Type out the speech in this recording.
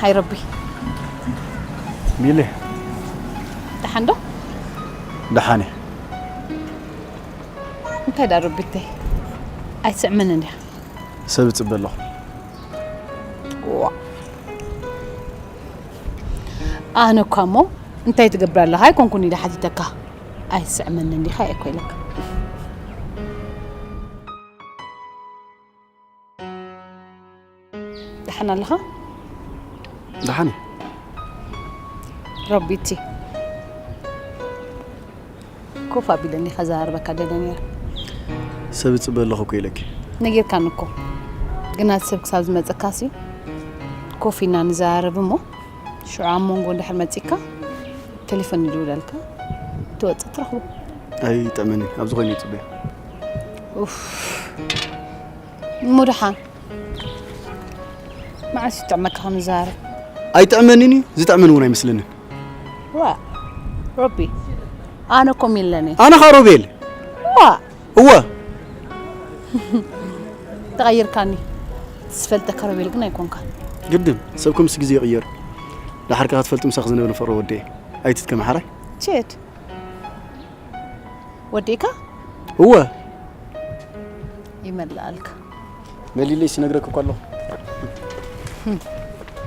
ኣይ ረቢ። ሚሊ። ደሓን ዶ? ደሓን እየ። እንታይ ዳ ረቢተይ? ኣይስዕምን እንዲያ። ሰብ እጽበ ኣለኹ። ዋ። ኣነ እኳ እሞ እንታይ ትገብር ኣለኻ ኣይኮንኩን ኢለ ሓቲተካ። ኣይስዕመኒ እንዲኻ እኮ ኢለካ። ደሓን ኣለኻ? ደሓን እየ። ረቢቲ። ኮፍ ኣቢለኒ ከዘራርበካ ደለ ነይረ። ሰብ እጽበ ኣለኹ እኮ ኢለኪ። ነጊርካኒ እኮ። ግና እቲ ሰብ ክሳብ ዝመጸካሲ ኮፍ ኢልና ንዘራረብ እሞ ሽዑ ኣብ መንጎ እንድሕር መጺካ ቴሌፎን ይድውለልካ ትወጽእ ትረኽቦ። ኣይጥዕመኒ ኣብዚ ኮይኑ ይጽበዮ። ኡፍ። እሞ ደሓን መዓስ ይጥዕመካ ክንዛረብ? ኣይጥዕመንን እዩ ዝጥዕመን እውን ኣይመስለንን። ዋ ረቢ ኣነ እኮ ሚለኒ ኣነ ኻ ሮቤል ዋ እወ ተቐይርካኒ ዝፈልጠካ ሮቤል ግን ኣይኮንካን። ግድን ሰብ ከምስ ግዜ ይቕየር። ደሓር ከ ክትፈልጥ ምሳኽ ዝነብር ፍቕሪ ወደየ ኣይትትከም ሓራይ። ቼድ ወዴካ እወ ይመልኣልካ። መሊለይ ሲነግረክ እኮ ኣለኹ።